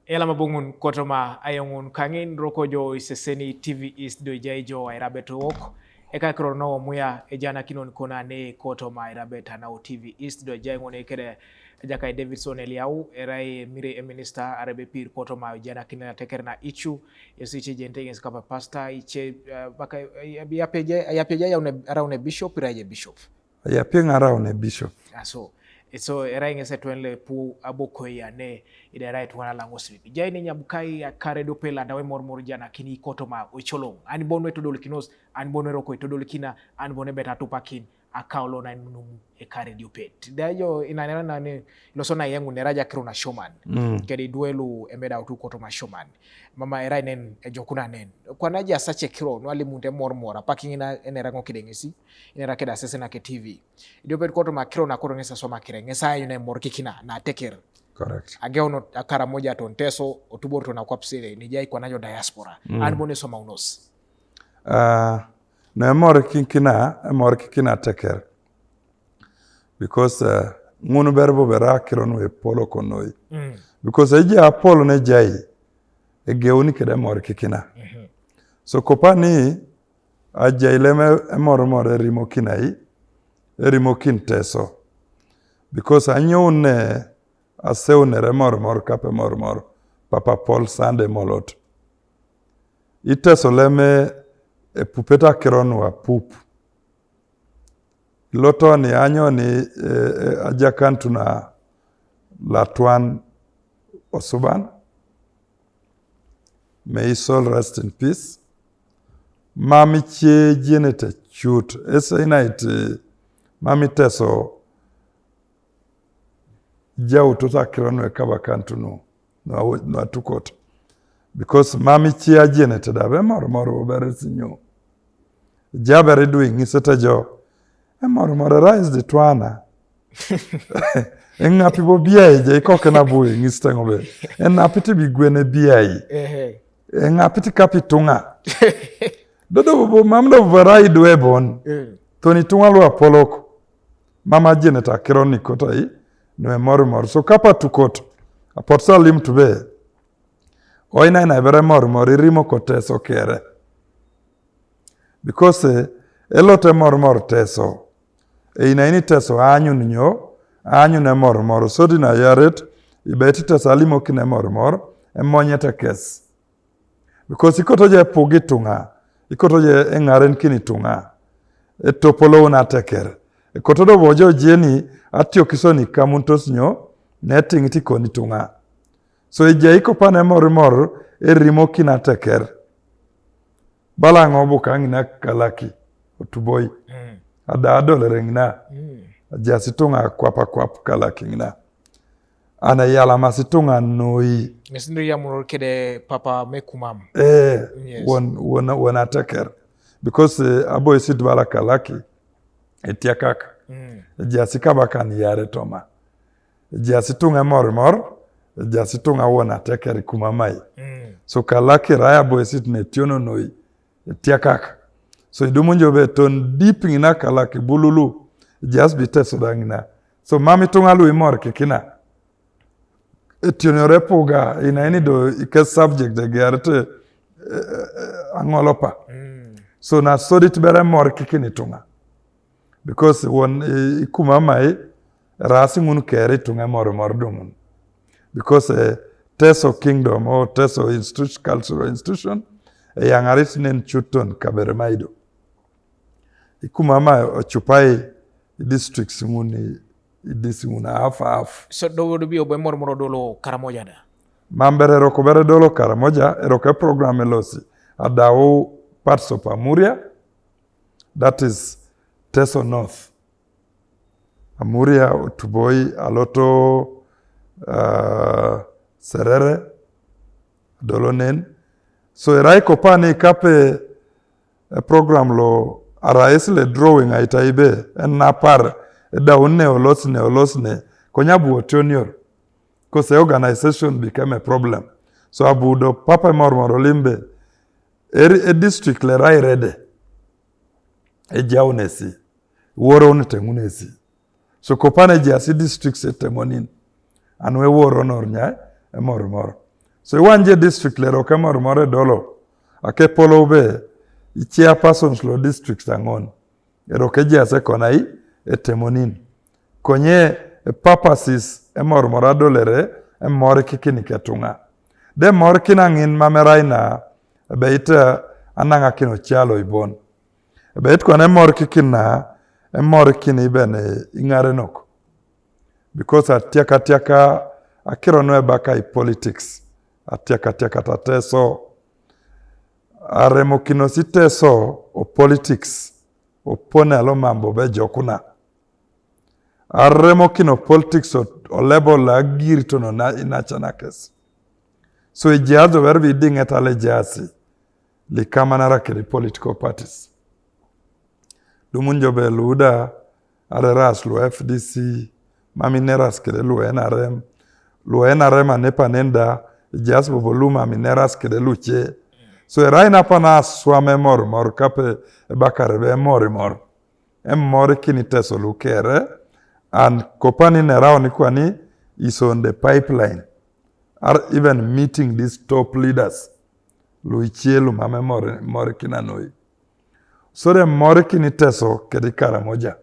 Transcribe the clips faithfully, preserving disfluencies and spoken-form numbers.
Eyalama boŋun kotoma ayoŋun kaŋin roko jo iseseni T V East do ejai jo airabet wok. Eka kiror na omuya ejanakinon kona ne kotoma airabet anau T V East do ejai ŋun ekede Ejakai Davidson Eliau, erai emire eminista arebe pir kotoma ejanakin ateker na icu, esi ice jente ŋes kapa pasta, ice, eh, baka, eh, yapeje, yapeje yaune, araune bishop, iraje bishop. Yapeŋ araune bishop. Aso, so erai ŋes etwen le pu abokoya ne, ida erai tuwana laŋos bibi. Jai ne nyabukai akare dope la dawe mormor jana kini kotoma ocoloŋ. Ani bono etodolikinos, ani bono eroko etodolikina, ani bono ebeta tupakin, akaulo na inumu ekare diopet. Da jo inanera na ne, loso na yeŋu nera jakiro na shoman. Mm. Kedi duelu emeda utu kotoma shoman. Mama erai nen, ejokuna nen. Kwana ja sace kiro, no alimunte mormor, apakiŋina enera ŋo kideŋesi, enera keda sesena ke T V. Idiopet kotoma kiro na koro ŋes asoma kire, ŋes ayune mor kikina, na teker. Correct. Ageuno akara moja ton teso, otubor ton akwap sere, nijai kwana jo diaspora. Mm. Ani bono esoma unos. Ah, na emor kikina, emor kikina teker. Because, uh, ŋun ber bo bera kiro nu epolo konoi. Mm. Because eji apolo ne jai, egeuni kede emor kikina. Mhm. So kopani ajai leme emor mor erimokinai, erimokin teso. Because anyoun ne aseunere emor mor kape emor mor Papa Paul Sande Molot. Iteso leme epupet akiro nu apup. Ilotoni anyoni, eh, eh, ajakantu na latwan osuban. May his soul rest in peace. Mami cie jienete cut. Ese inait, eh, mami teso jau tota kiro nu ekaba kantu nu. Nwa, nwa tukot. Because mami cie ajienete da be mor mor wo bere sinyo. Jabere du iŋisete jo. Emor mor rais di twana. Eŋapi bo biai je ikoke na bu iŋisite ŋobe. Enapiti bi gwene biai. Ehe. Eŋapiti kapi tuŋa. Dodo bobo mam do varai du ebon. Mm. Toni tuŋa lu apolok. Mama jeneta kiro ni kotai. Nu emor mor. So kapa tukot. Apot salim tube. Oina ina ibere mor mor irimo ko teso kere. Because, eh, elote mor mor teso. Eina ini teso anyun nyo, anyun emor mor. So dina yaret, ibeti teso alimo kine mor mor, emonyete kes. Because ikoto je pugi tuŋa, ikoto je eŋaren kini tuŋa. Etopolo una teker. Ekoto do bojo jeni, atio kisoni kamuntos nyo, netiŋ tikoni tuŋa. So ejai kopana emor mor, erimo kina teker. Bala ŋo buka ŋina kalaki, otuboi. Mm. Ada adolere ŋina. Mm. Ajasi tuŋa kwapa kwap kalaki ŋina. Ana yalamasi tuŋa noi. Ŋesi ndo yamuror kede papa mekumam. Eh, yes. Won, won, won ateker. Because, eh, aboisit bala kalaki, etiakak. Mm. Ajasi kabakan yare toma. Ejaas ituŋa emorimor, ejaas ituŋa won ateker ikumamai. Mm. So kalak irai aboisit netiono noi, etiakak. So idumunjo be ton dip ŋina kalak ibululu, ejaas bi teso da ŋina. So mam ituŋa lu imor kikina. Etionore puga, ina ini do ike subject egearete, eh, eh, aŋolopa. Mm. So na sodit bere emor kikin ituŋa. Because won, eh, ikumamai, erasi ŋun kere ituŋa emorimor dumun. Because, eh, Teso Kingdom, o Teso institution, cultural institution, eyaŋarit nen cuton kabeремaido. Ikumamai ocupai, i districts ŋun, i, i dis ŋun half, half. So, do, do bi obo emorimor dolo Karamoja da? Mam bere eroko bere dolo Karamoja, eroko e program elosi. Adau parts of Amuria, that is Teso North. Amuria, Otuboi, aloto, ah, Serere, adolo nen. So erai kopani kape, eh, program lo arais le drawing aitaibe, enapar, edaun ne olos ne olos ne, konye abu otionior. Because organization became a problem. So abu do papa emorimor olimbe, eri, e district le erai rede. Ejaunesi, worounete ŋunesi. So kopana ejaasi districts etemonin, anu eworonor nyai emorimor. So iwan je district lero ke mor mor edolo. Ake polo be i chairpersons lo district ang'on. Ero ke jase kona i etemonin. Konye e purposes e mor mor adolere e mor kikini ketunga. De mor kinang'in mameraina be ite anang'a kino chalo ibon. Be it kone mor kikina e mor kini bene ing'are nok. Because atiaka atiaka akiro no e baka i politics. Atiaka atiaka tateso. Aremo kino si teso o politics. Opone alo mambo be jokuna. Aremo kino politics o, o level la giri to no na inacha na kes. So ijazo verbi ding etale jasi. Likama nara kiri political parties. Dumun jobe luda are ras lu F D C, mami neras kede lu N R M, lu N R M anepa nenda, jas bobo lu mami neras kede lu che. So erai na pana swame mor mor kape e bakare be mor mor. Em mor kini teso lu kere, and kopani nerao ni kwani is on the pipeline. Are even meeting these top leaders. Lu ichie lu mame mor, mor kina noi. So the mor kini teso kedi Karamoja.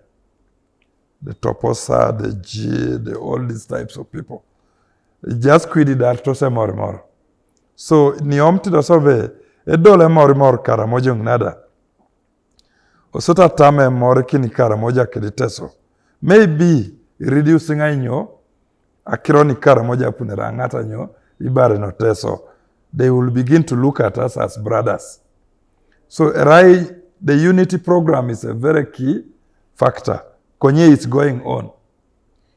The Toposa, the G, the all these types of people. Just kwidi dar to se mor mor. So ni om ti do so be e dole mor mor Karamoja nada. Osota tame mor kini Karamoja kedi teso. Maybe reducing anyo akiro ni Karamoja punera ngata nyo ibare no teso. They will begin to look at us as brothers. So erai the unity program is a very key factor. Konye is going on.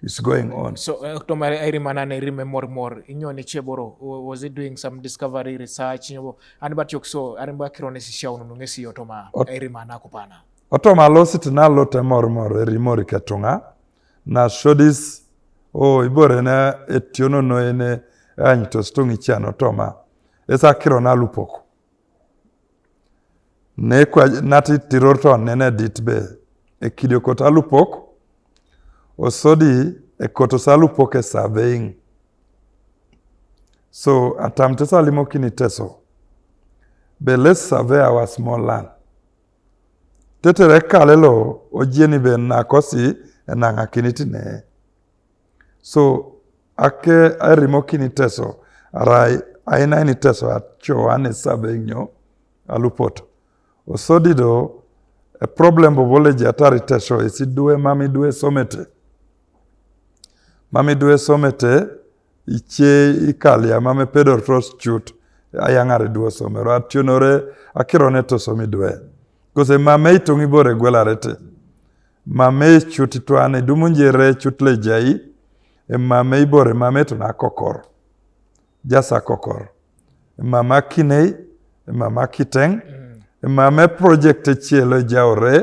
Is going on. So uh, to mare airi manane rime mor mor inyo ni cheboro was it doing some discovery research you know and but yok so arimba kirone si shau no ngesi otoma airi mana kupana. Otoma losit na lote mor mor eri mor ketunga na shodis o ibore na etiono no ene anyi to stungi chano otoma. Esa kiro na lupoko. Ne kwa nati tiror to nene dit be e kidio kota lupok osodi e koto sa lupok e surveying. So atam tesa limo kini teso be let's survey our small land. Tetere kalelo ojieni be nakosi e nanga kini tine. So ake arimo kini teso arai aina ini teso acho ane sabe nyo alupot. Osodido a problem bobole jatari teso isi due mami due somete. Mami due somete iche ikalia mame pedor tos chut ayangare due somero ationore akirone to somi due. Kose mame itongi bore gwelarete. Mame chut tuane dumunje re chut le jai. E mame ibore mame to na kokor. Jasa kokor. E mama kinei, e mama kiteng, e mame project e chielo jaore.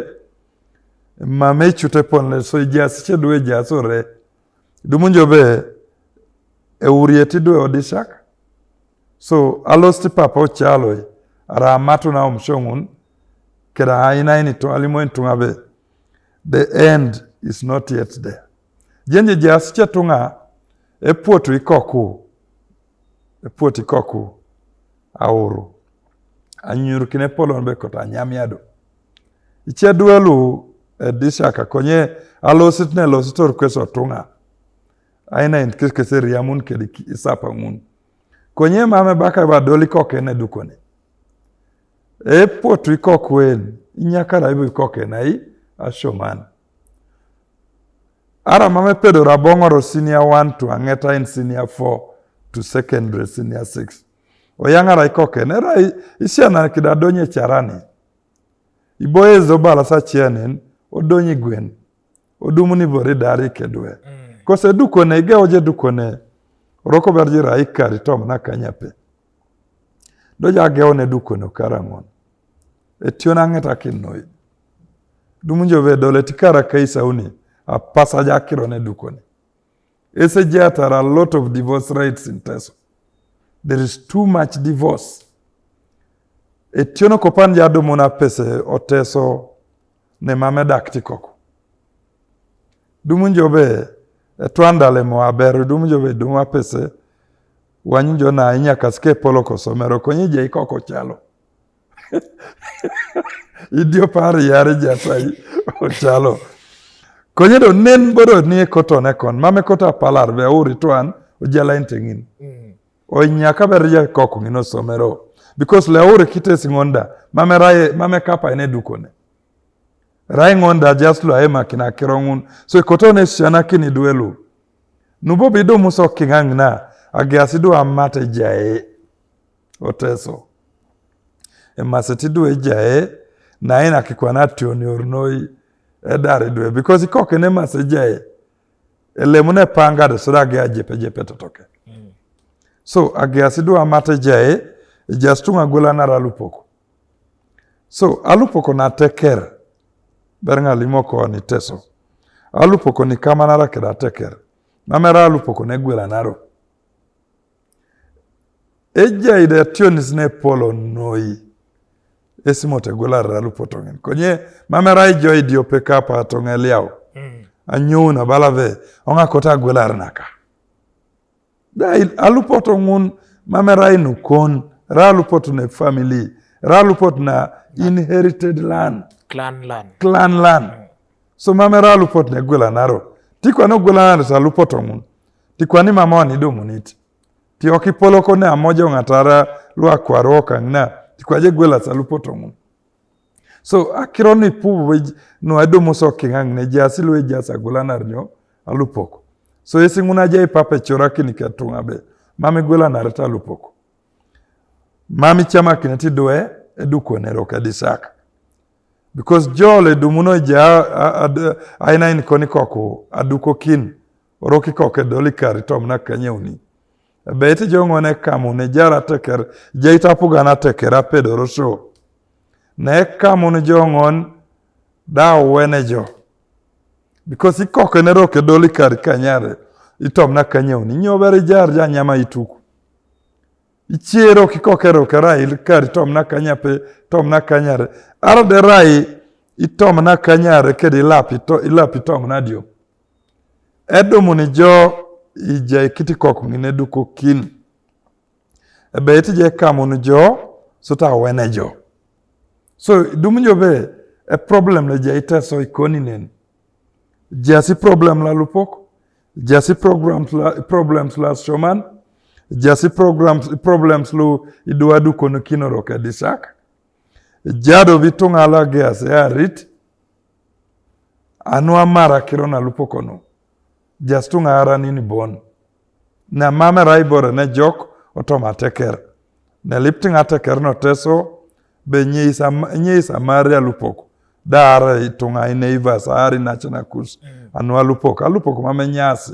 E mame chute ponle so jas che due jasore. Dumunjo be e urieti due odishak. So alosti papa ochalo ara matu na omshongun kera aina ini to alimo intunga be. The end is not yet there. Jenje jas chetunga epuotu ikoku. Epuotu ikoku auru. Anyuru kine polon be kota nyamiado. Iche duelu e dishaka konye alosit ne lositor kweso tunga. Aina in kis kese riamun kedi isapa ngun. Konye mame baka ba doli koke ne dukone. E potu ikok wen inyaka da ibu ikoke na i ashoman. Ara mame pedo rabongoro senior one to angeta in senior four to secondary senior six. Oyangara ikoke ne ra isiana kidadonye charani. Iboye ezo bala sa chianen odonyi gwen. Odumu ni bori dari kedwe. Kose dukone ige oje dukone. Roko berji ra ikari tom na kanyape. Doja geone dukone okarangon. Etiona ngeta kinoi. Dumu njo ve dole tikara kaisa uni. Apasa jakiro ne dukone. Ese jata are a lot of divorce rates in Teso. There is too much divorce. Etiono kopan jado mona pese oteso ne mame dakti koko. Dumu njo be etwandale mo aber dumu njo be dumu apese Wanyu jo na inya kasike polo kosomero, konye je ikoko chalo. Idio par yare jata i-, ochalo. Konye do nen bodo ni koto ne kon, mame kota palar be uri tuan, ojala intengin. Mm. Onya ka ber ja koko ngino somero. Because le uri kite singonda, mame raye, mame kapa ine dukone. Rai ngonda just lo aye makina kirongun. So koto ne siana kini duelu. Nubo bido muso kingangna, agiasi do amate jae. Oteso. E maseti dwe jae, na ina kikwana tioni ornoi, e dari dwe. Because ikoke ne mase jae. E lemune panga de sura ge ajepe jepe totoke. Mm. So, agiasi do amate jae, e just tunga gula na ralupoko. So, alupoko na teker. Ber nga limo ko ni teso. Alupoko ni kama na rakeda teker. Mamera alupoko ne gwela naro. Eja ide tionis ne polo noi. Esimo te gwela ralupoto ngin. Konye, mamera ijo idio peka pa tongeliao. Mm. Anyo na balave. Onga kota gwela naka. Da il-, alupoto ngun, mame rai nu kon, ra alupoto ne family, ra alupoto na inherited land. Clan land. Clan land. Mm. So mame ra alupoto ne gwela naro. Tikwa no gwela naro sa alupoto ngun. Tikwa ni mama wani do munit. Ti oki polo ko ne amoja ngatara lwa kwaro kangna. Tikwa je gwela sa alupoto ngun. So, akiro ni pu wej-, no ado muso kingang ne jasi lwe jasa gula nar nyo, alupoko. So, esi nguna jai pape chora kini ke tunga be. Mami gula nar ta alupoko. Mami chama kini ti dwe, edu kone roka disaka. Because jole dumuno ja, a, a, a, aina in koni koko, aduko kin, oroki koke doli kari tom na kanyeuni. Ebe iti jo ngon e kamu ne jara teker, je itapu gana teker apedo roso. Ne kamu ne jo ngon da wene jo. Because ikoke ne roke doli kari kanyare, itom na kanyeuni. Nyo bere jar ja nyama ituku. Ichiero kikoke roke ra il kari tom na kanyape, tom na kanyare. Aro de rai itom na kanyare kedi ilapi to, ilapi tom na dio. Edomu ni jo ija ikiti kok ngine duko kin. Ebe iti je kamu ni jo, suta wene jo. So, dumu jo be, e problem le je ite so ikoni nen. Jasi problem la lupok, jasi problems la, problems la shoman, jasi problems, problems lu idua duko no kino roke disak. Jado bitunga la geas e arit, anu amara kiro na lupokono. Just tunga ara nini bon. Na mame rai bore ne jok, otoma teker. Ne lipting ateker no teso, be nyeisa, nyeisa mari alupoko. Da ara itunga ine ivas, ari nachana kus. Mm. Anu alupoko. Alupoko mame nyasi.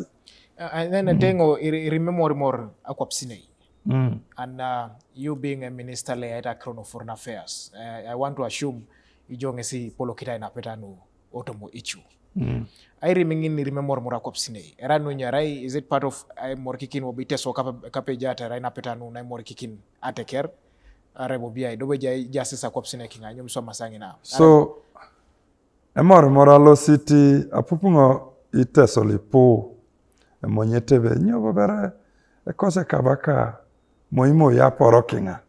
Uh, and then, mm, tengo, iri, iri memory more akwapsinei. Mm. And, uh, you being a minister le at Crown of Foreign Affairs, uh, I want to assume ijonge si polo kita ina peta nu otomo ichu. Mm. I rimingin ni remember mura kopsine. Era nu nyarai, is it part of, I mor kikin wo bite so kape, kape jata rai na peta nu na mor kikin ateker. Are bo bia, dobe jai justice a kopsine kinga, nyum so masangi na. So, emor mora lo city, apupungo ite so lipu. Emonye tebe, nyo bobere, ekose kabaka, moimo ya poro kinga.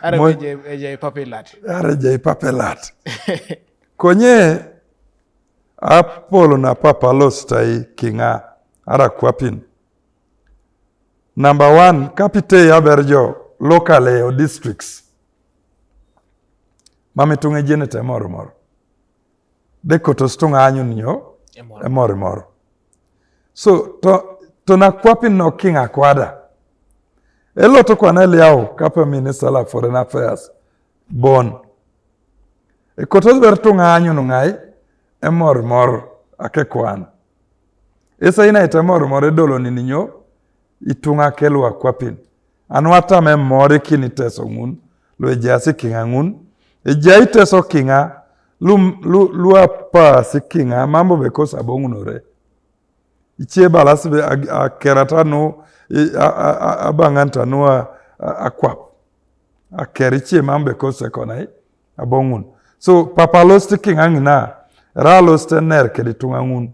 Are mo- je, je papelat. Are je papelat. Konye, apolo na papa lostai kinga, ara kwapin. Number one, kapite ya berjo locally o districts. Mami tunge jene te moro moro. De kotos tunga anyu nyo, emoro. Emoro moro. So, to, to na kwapin no kinga kwada. Elo to kwa na liao, kapa minister la foreign affairs. Bon. E kotos ber tunga anyu ngai, emoro moro, ake kwan. Esa ina ite moro moro edolo ni ninyo, itunga kelwa kwapin. Anwa tame mori kini teso ngun, lo ejasi kinga ngun. Ejai teso kinga, lu, lu, lu apa si kinga, mambo bekosa bongunore. Ichie balas be a, a kerata no, i, a, a, a, a banganta no a, a, a kwap. A keri chie mambe kosa konai, a bongun. So, papa lost kinga ngina, ra lost ner kedi tunga ngun.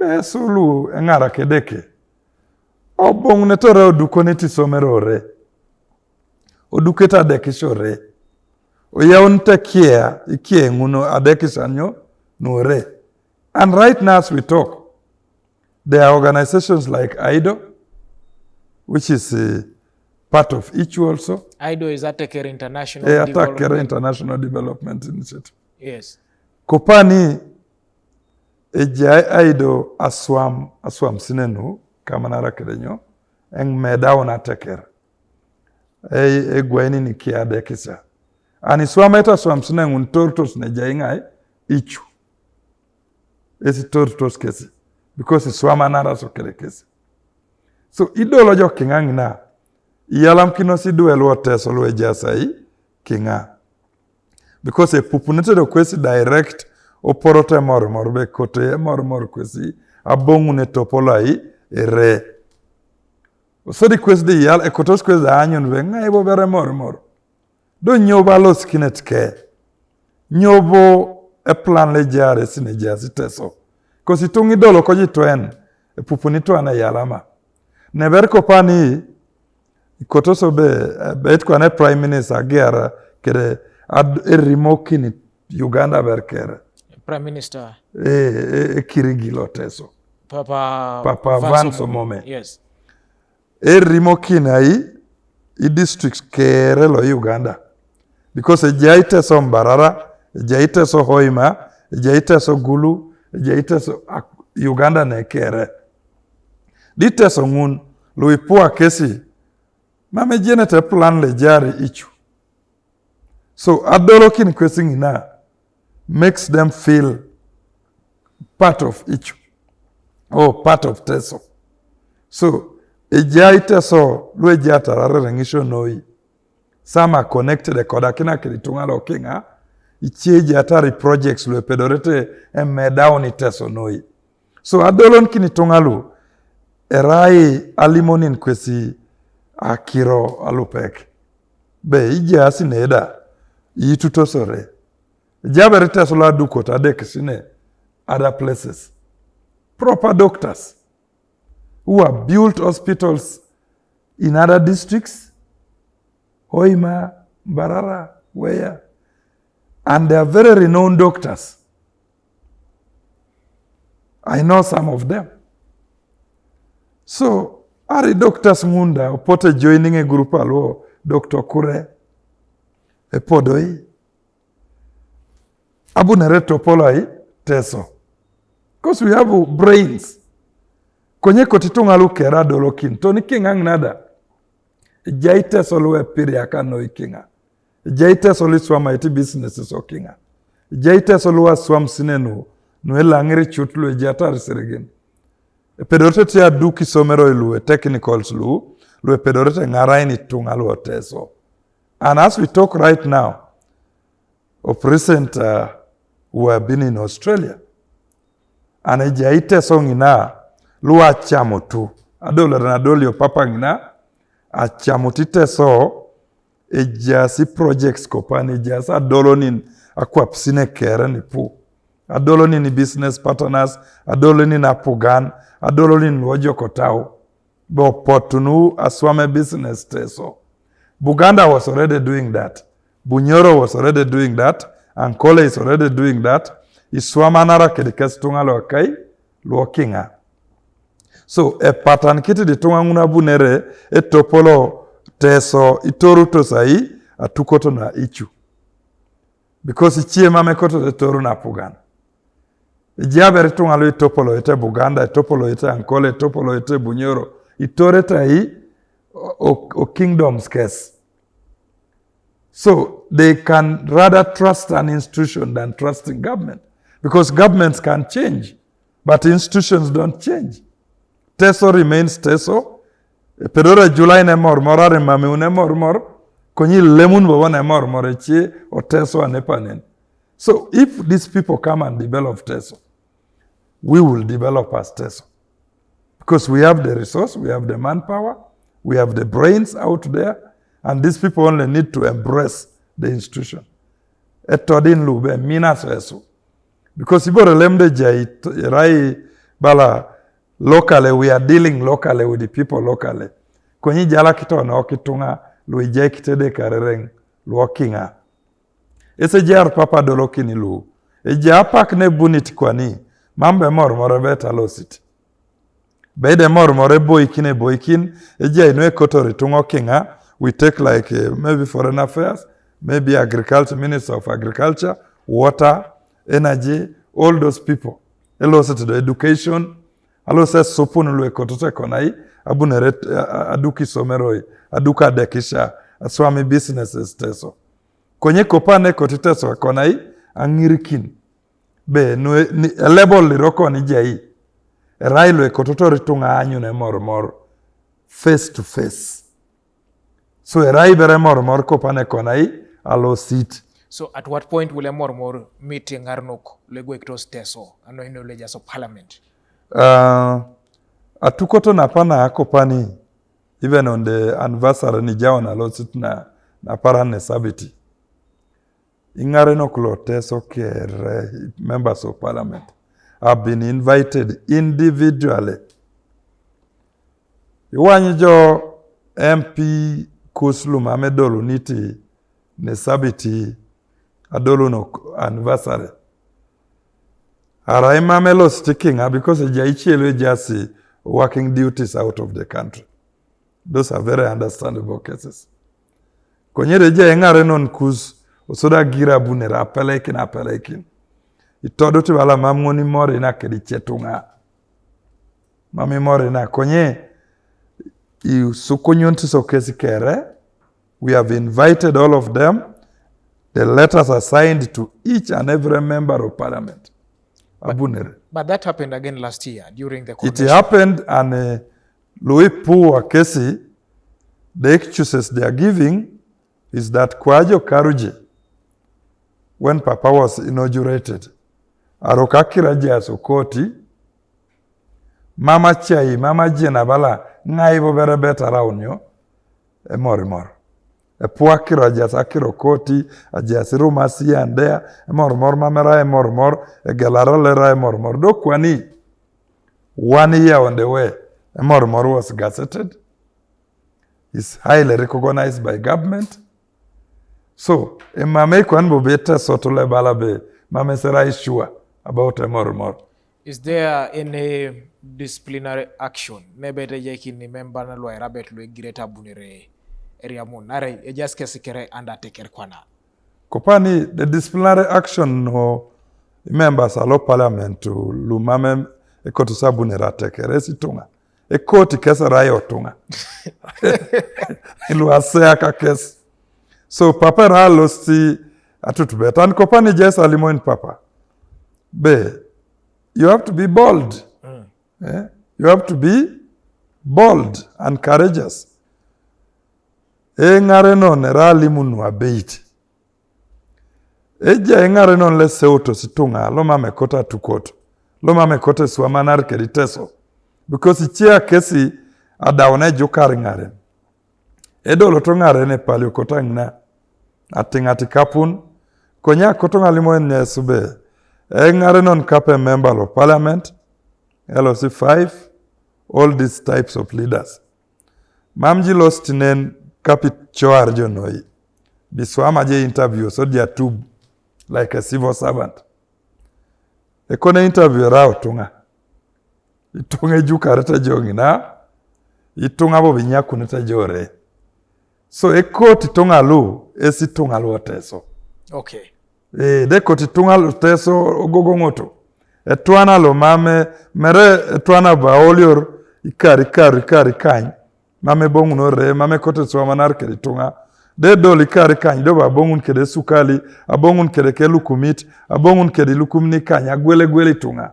Be sulu engara kedeke. Obong'ne to re odukone ti somerore. Oduke to adekisore. Oyaw nte kia, ikia ng'uno adekisha nyo nore. And right now as we talk, there are organizations like IDO, which is uh, part of ICHU also. IDO is Ateker International Eh, Development. Ateker International Development Initiative. Yes. Kopani eja IDO aswam, aswam sinenu, kamanara kedenyo, eng meda ona Ateker. E, e gwaini ni kia dekisa. Ani swam eta swam sine ngun tortos ne jai ngai, ICHU. Esi tortos kesi. Because swam anara so kere kesi. So idolo jo king'ang'na. Iyalam kino si dwe luo Teso luo ejasai king'a. Because e pupu ne tedo kwesi direct oporote mor mor be kote mor mor kwesi abong'u ne topolai ere. Osodi kwesi de yal e kotos kwesi da anyun be ng'ai bo bere mor mor. Do nyoba los kinet ke. Nyobo e plan le jare sine jasi Teso. Kosi tungi dolo koji twen e pupu ni twan e yalama. Ne ber kopani kotoso be, eh, bet kwane Prime Minister agiara kede ad, erimo kini Uganda ber kere. Prime Minister E, e, e kirigilo Teso. Papa, Papa Vance Omome. Yes. Erimo kinai i district kere lo Uganda. Because ejai Teso Mbarara, ejai Teso Hoima, ejai Teso Gulu, ejai Teso ak-, Uganda ne kere. Di Teso ngun, lui pua kesi, mame jene te plan le jari ICHU. So adolo kin kwesi ng'ina makes them feel part of ICHU or part of Teso. So ejai Teso lwe jata rare rengisho noi. Some are connected e koda kina kiri tunga lo kinga. Ichie jata ri projects lwe pedorete e me down i Teso noi. So adolon kini tunga lu erai alimonin kwesi akiro alupek. Be ije asineda itutosore. Jabere Teso la dukot adek sine other places. Proper doctors who have built hospitals in other districts, Hoima, Mbarara, where, and they are very renowned doctors. I know some of them. So, ari doctors ngunda opote joining a group alo Doctor Kure epodoi. Abunere topolai Teso. Because we have brains. Konye kotitunga lukera dolokin. Toni kingang nada. Jai Teso luwe piri aka no ikinga. Jai Teso li swama iti businesses okinga. Jai Teso luwa swam sinenu. Nwe langiri chut luwe jatari sirigin. Pedorete tia duki somero luwe technicals lu. Luwe pedorete ngara ini tunga luwe Teso. And as we talk right now, of recent uh, we have been in Australia. And ejai Teso ng'ina luwa chamo tu. Adolo na adoli opapa ng'ina achamo ti Teso ejasi projects kopani ejasi adolo nin akwap sine kere ni pu. Adolo nin business partners, adolo nin apugan, adolo nin luojo kotau. Bo potunu aswame business Teso. Buganda was already doing that. Bunyoro was already doing that. Ankole is already doing that. Iswama nara kedi kes tunga lo kai luokinga. So e patan kiti di tunga nguna bunere e topolo Teso itoru tosai atukoto na ICHU. Because ichie mame koto de toru na pugan. Jaber tunga lo itopolo ite Buganda, itopolo ite Ankole, itopolo ite Bunyoro, itore ta i o, o, o kingdoms kes. So they can rather trust an institution than trusting government because governments can change, but institutions don't change. Teso remains Teso. Pedora July ne mor mor are mame une mor mor. Konyi lemun bobo ne mor mor echi o Teso ane panen. So if these people come and develop Teso, we will develop as Teso. Because we have the resource, we have the manpower, we have the brains out there, and these people only need to embrace the institution. Etodin lube mina so esu. Because ibore lemde jai rai bala Locally, we are dealing locally with the people locally. Konyi jala kito no kitunga, lui jai kitede karereng, luokinga. Ese jar papa dolo kini lu. E ja pak ne bunit kwani, mambe mor more beta losit. Bede mor more boikin e boikin, e ja inwe kotori tungo kinga, we take like, eh, maybe foreign affairs, maybe agriculture, minister of agriculture, water, energy, all those people. Elosit do education, alose supun lwe kotote konai, abunere, eh, aduki someroi, aduka dekisha, aswami businesses teso. Konye kopane kotiteso konai, angirikin. Be, nwe, ni, a level liroko ni jai. Erai lwe kototori tunga anyu ne mor mor. Face to face. So erai bere mor mor kopane konai, alo sit. So at what point will a mor mor meeting arnok lego ektos teso, ano ino lejas of parliament? Uh, atukoto na pana kopani, even on the anniversary ni jaona lo sit na, na para ne sabiti. Ingare no kulo teso kere members of parliament have been invited individually. Iwanyi jo M P kuslum amedolu niti ne sabiti adolu no anniversary. Ara imame lo sticking, ah, because ja ichielo e jasi working duties out of the country. Those are very understandable cases. Konyere ja engare non kus osoda gira bunera apelekin apelekin. Itodo ti bala mam ngoni mori na kedi chetunga. Mami mori na konye i sukunyon ti so kesi kere. We have invited all of them. The letters are signed to each and every member of parliament. Abunere. But that happened again last year during the It coronation. Happened and, uh, Louis Pua Kesi, the excuses they are giving is that Kwajo Karuje, when Papa was inaugurated, Arokakira Jaso Koti, Mama Chai, Mama Jena Bala, Ngaibo Berebet around you, Emorimor. Epuakiro Ajas Akiro Koti, Ajas Rumasi and there, Emorimor Mamera, Emorimor, Egelara Lera, Emorimor. Do Kwani, one year on the way, Emorimor was gazetted, is highly recognized by government. So, emame kwan bo bete soto le bala be, mame sera is sure about Emorimor. Is there any disciplinary action? Maybe the yakin member na lwa rabet lwe great abunere area mun. Nare, e just kesi kere undertaker kwana. Kopani, the disciplinary action no members alo parliament to lumame ekotu sabunere atekere situnga. Ekoti kesi rayo tunga. Ilu asea ka kesi. So papa ra losti atutubet. And kopani jes alimo in papa. Be, you have to be bold. Mm. Eh? You have to be bold and courageous. E ngare no ne ra limu nu abeit. Eja engare non le seuto situnga, lo mame kota tukot, lo mame kote suamanar kedi teso. Because ichia kesi adaune jukar ngare. Edo loto ngare ne palio kota ngna. Ating ati kapun, konya koto ngalimo ne sube. Engare non kape member lo parliament, L O C five, all these types of leaders. Mam ji lost nen kapit choar jo noi. Biswama je interview, so dia tube like a civil servant. Ekone interview rao tunga. Itunga ejukarete jongina. Itunga bo binyakunete jore. So ekoti tunga lu, esi tunga lu oteso. Okay. Eh, de koti tunga teso ogogo ngoto. Etwana lo mame, mere etwana ba olior, ikari, ikari, ikari kany. Mame bongu no re, mame kote swa manar kedi tunga. De doli kari kany, do ba bongun kede sukali, abongun kede ke lukumit, abongun kede lukumni kany, agwele gwele tunga.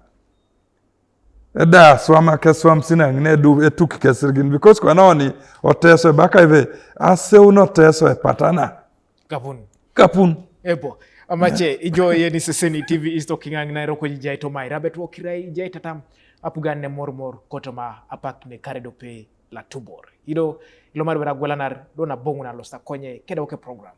Eda swama ke swam sinang ne du etuk ke sirgin, because kwa naoni oteso e baka ive, aseu no teso e patana. Kapun. Kapun. Ebo. Amache, ijo ye ni seseni T V is talking ang nairo ko jai to mai. Rabet wo kirai jai tatam. Apugan ne mor mor kotoma apak ne karedo pe la tubor. Ido, ilo mar bera gwelanar, do na bongu na losta konye, keda woke program.